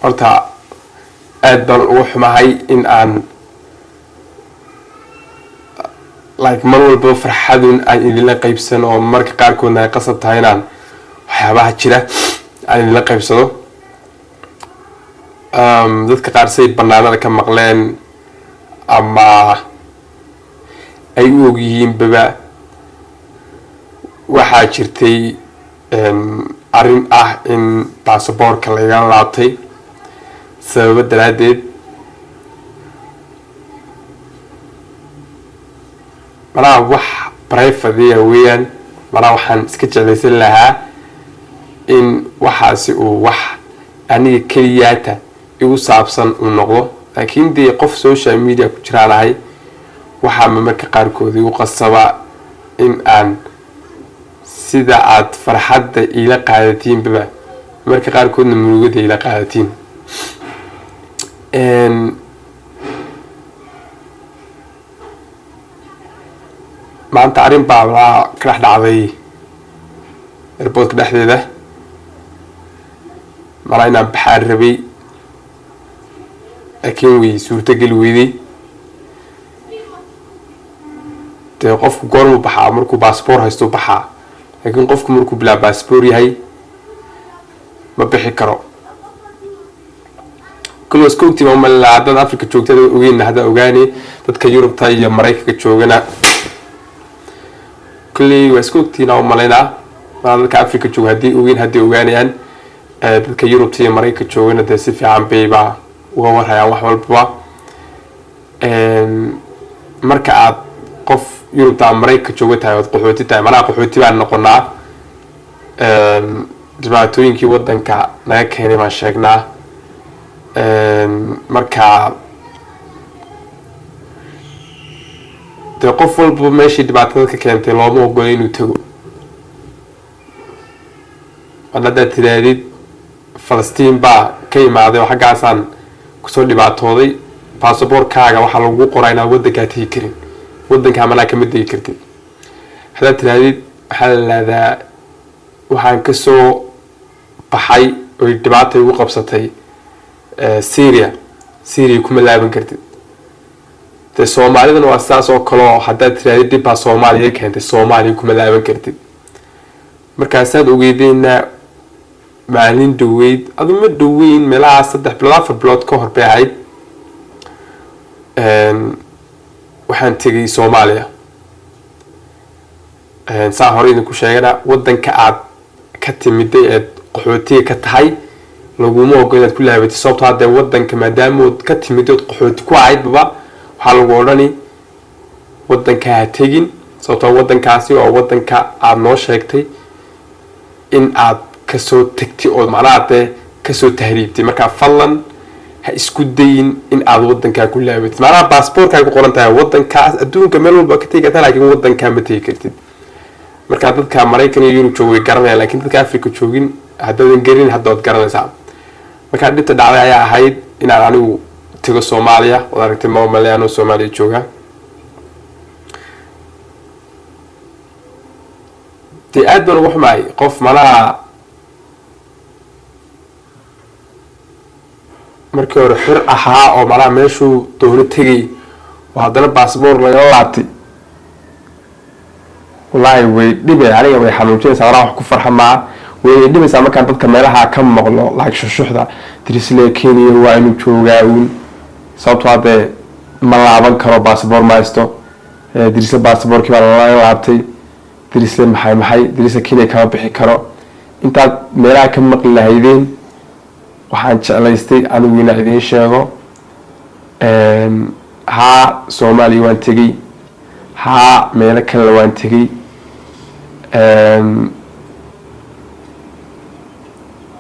Horta aad baan uga xumahay in aan like mar walba farxadun aan idinla qaybsano, oo marka qaarkoodna ay qasab tahay inaan waxyaabaha jira aan idinla qaybsado. Dadka qaar say banaanada ka maqleen ama ay u ogyihiinbaba, waxaa jirtay arrin ah in baasaboorka lagala laabtay sababo daraaddeed. Malaha wax private weeyaan, malaha waxaan iska jeclaysan lahaa in waxaasi uu wax aniga keliyaata igu saabsan uu noqdo, laakiin dee qof social media ku jiraanahay, waxaa marmarka qaarkood igu qasaba in aan sida aad farxadda iila qaadatiinbaba marka qaarkoodna murugada iila qaadatiin. Maanta arrin baa malaha ka dhex dhacday airportka dhexdeeda. Malaa inaan baxaan rabay, laakiin way suurtogeli weyday. Dee qofku goormuu baxaa? Markuu baasboor haystuu baxaa, laakiin qofku markuu bilaa baasboor yahay ma bixi karo. Kulli iska ogtii baan umalin lahaa. Haddaad Africa joogtada ogeyn, hadda ogaani. Dadka Yurubta iyo Maraykanka joogana kulley waa iska ogtihiin aan umalaynaa. Maa dadka Africa jooga haddii ogeyn, hadday ogaanayaan. Dadka Yurubta iyo Maraykanka joogana dee si fiican bayba uga warhayaan wax walbaba. Marka aad qof Yurubta ama Maraykanka jooga tahay ood qaxooti tahay, malaha qaxooti baan noqonaa, dhibaatooyinkii wadanka naga keenay baan sheegnaa. Marka dee qof walba meeshii dhibaatada ka keentay looma ogola inuu tago. Mar haddaad tidaahdid Falastiin baa ka imaaday oo xaggaasaan kusoo dhibaatooday, baasaboorkaaga waxaa lagu qoraa inaad wadankaa tegi karin, wadankaa malaa kama degi kartid. Haddaad tidaahdid waxaa la lahdaa waxaan kasoo baxay oy dhibaata igu qabsatay Syria, Syria kuma laaban kartid. Dee Soomaalidana waa sidaas oo kale, oo haddaad tidaahdid dhib baa Soomaaliya keentay, Soomaaliya kuma laaban kartid. Markaasaad ogeydeyna maalin dhaweyd, adu ma dhaweyn, meelaha 3 bilood 4 bilood ka hor bay ahayd, waxaan tegay Soomaaliya. Saa hore idinku sheegana, wadanka aad ka timiday eed qaxootiga ka tahay laguma ogo inaad ku laabatid, sababtoo haddee wadanka maadaamood ka timiday ood qaxooti ku ahaydbaba, waxaa lagu odhani wadanka ha tegin, sababtoo wadankaasi waa wadanka aada noo sheegtay in aad kasoo tagtay oo macnaha dee kasoo tahriibtay. Markaa fadlan ha isku dayin in aad wadankaa ku laabatid. Macnaha baasboorkaa ku qoran tahay wadankaas. Adduunka meel walba ka tegi kartaa, laakiin wadankaa ma tegi kartid. Markaa dadka Maraykan iyo Yurub jooga way garanayaan, laakiin dadka Africa joogin haddaadan garin hadda waad garanaysaa. Markaa dhibta dhacday ayaa ahayd inaan anigu tago Soomaaliya. Waad aragtay maamale anoo Soomaaliya jooga. Dee aad baan uga xumahay qof malaha markii hore xor ahaa oo malaha meeshuu doono tegay oo haddana baasboor lagala laabtay. Wallaahi way dhibay, aniga way xanuujinaysaa. Walaa wax ku farxa maa, way dhibaysaa markaan dadka meelaha ka maqlo like shuxshuxda Dirisle Kenya waa inuu joogaa uun, sababtoo haddee ma laaban karo, baasboor ma haysto. Dirisle baasaboorkii baa laga laabtay, Dirisle maxay maxay, Dirisle Kenya kama bixi karo. Intaad meelaha ka maqli lahaydeen, waxaan jeclaystay anigu inaan idiin sheego. Haa, Soomaaliya waan tegey, haa, meelo kalena waan tegey.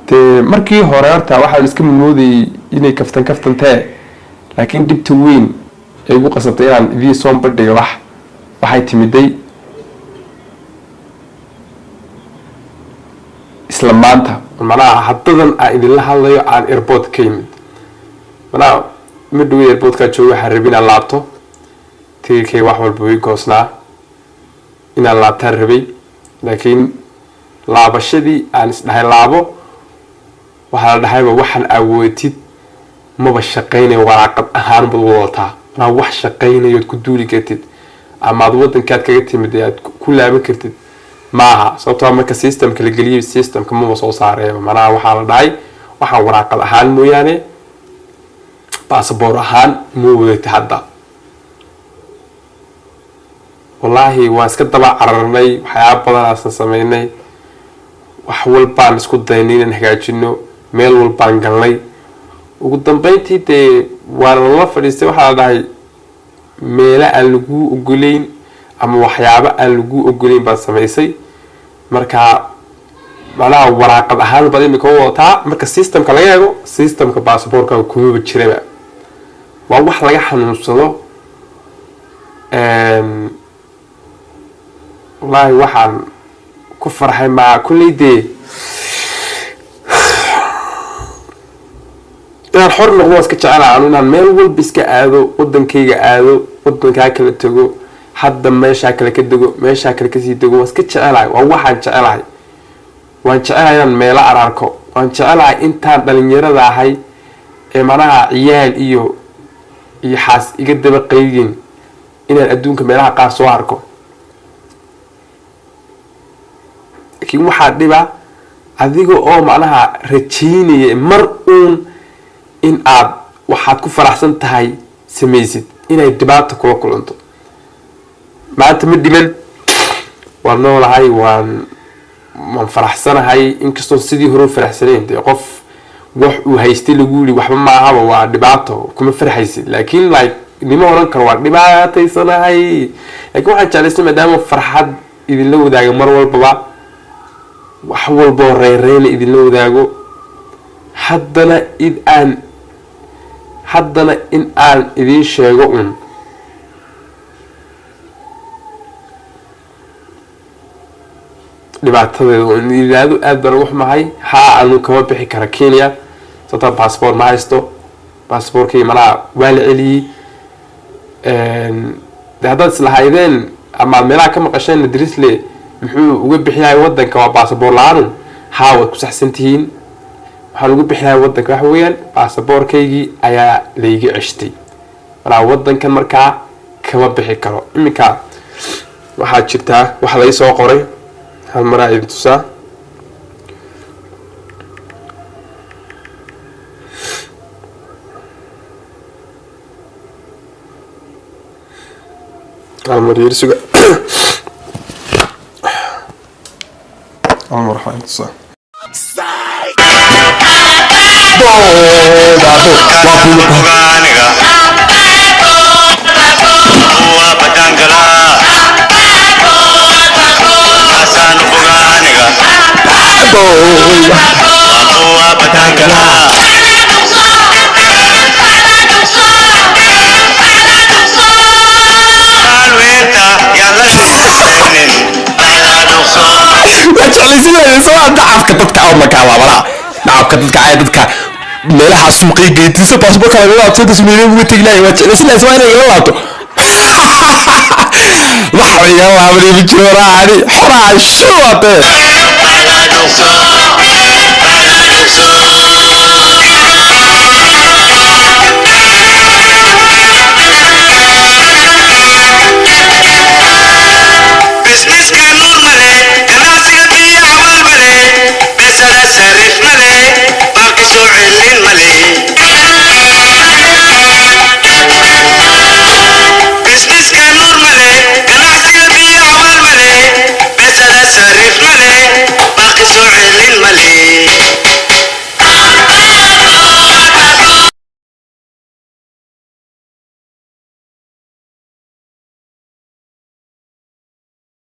Dee markii hore horta waxaan iska moodayay inay kaftan kaftantee, laakiin dhibta weyn ee igu qasabtay inaan idiin soo bandhigo waxay timiday isla maanta. Macnaha haddadan aan idinla hadlayo aan airport ka yimid, macnaha ma dhawey airportkaa jooga. Waxaan rabay inaan laabto, tigirkay wax walba way goosnaa, inaan laabtaan rabay, laakiin laabashadii aan isdhahay laabo Waxaa la dhahayba waxaan awootid maba shaqaynayo, waraaqad ahaan baad wadataa, manaa wax shaqaynayood ku duuli kartid ama aad wadankaad kaga timid ee aad ku laaban kartid maaha, sababtoo marka systemka la geliyay systemka maba soo saareeba. Manaha waxaa la dhahay waxaan waraaqad ahaan mooyaane basaboor ahaan ma wadatid hadda. Wallaahi waan iska daba cararnay, waxyaaba badanaasan sameynay, wax walbaan isku daynay inaan hagaajino, meel walbaan galnay. Ugu dambeyntii dee waana lala fadhiistay. Waxaa la dhahay meelo aan laguu ogoleyn ama waxyaabo aan laguu ogoleyn baad samaysay. Marka macnaha waraaqad ahaan baad imika u wadataa, marka systemka laga eego systemka baasaboorkaaga kumaba jiraba. Waa wax laga xanuunsado. Wallaahi waxaan ku farxay maa kulley dee inaan xor noqdo waan iska jecelaha anu, inaan meel walba iska aado, wadankayga aado, wadankaa kala tago, hadda meeshaa kale ka dego, meeshaa kale kasii dego, waan iska jecelahay. Waa waxaan jecelahay. Waan jecelahay inaan meelo ararko, waan jecelahay intaan dhalinyarada ahay ee manaha ciyaal iyo xaas iga daba qaydin inaan adduunka meelaha qaar soo arko. Laakiin waxaa dhiba adiga oo macnaha rajaynaya mar uun in aad waxaad ku faraxsan tahay samaysid inay dhibaata kula kulanto. Maanta ma dhiman, waan noolahay, waan faraxsanahay, inkastoo sidii hore u faraxsanayn. Dee qof wax uu haystay lagu yiri waxba maahaba waa dhibaato, kuma farxaysid. Laakiin like nima oran karo waa dhibaataysanahay, laakiin waxaan jeclaystay maadaama farxad idinla wadaaga mar walbaba, wax walboo reyreyna idinla wadaago, haddana id aan haddana in aan idiin sheego un dhibaatadeeda un idaado. Aad baan ugu xumahay. Haa, anu kama bixi kara Kenya sababtaa baasboor ma haysto. Baasboorkii malaha waa la celiyey. De haddaad islahaydeen ama aad meelaha ka maqasheen Drisle muxuu uga bixiyahay wadanka waa baasaboor la-aanu, haa, waad ku saxsan tihiin. Waxaan uga bixiyahay wadanka waxa weeyaan baasaboorkaygii ayaa layga ceshtay, malaa wadankan markaa kama bixi karo. Iminka waxaa jirtaa wax lai soo qoray, hal maraa idin tusaa. Hal mar yar suga, hal mar waxaa idin tusaa. Ogaaniga waa badaangalaa kaasaan ogaaniga waa badaangalaa. Maalweynta yaan la shaqaynin dhacdaa dhuqso. Waa jeclaysanaya soo dacafka dadka oo markaa laabanaa dacafka dadka ay dadka meelaha suuqay geytiisa baasaboorka laga laabto intaas meelo uga tegi lahay. Waa jeclaysanaya waa inay ila laabto, wax iga laabanay ma jiro, raacani xoraa shuwate. Dhacdaa dhuqso.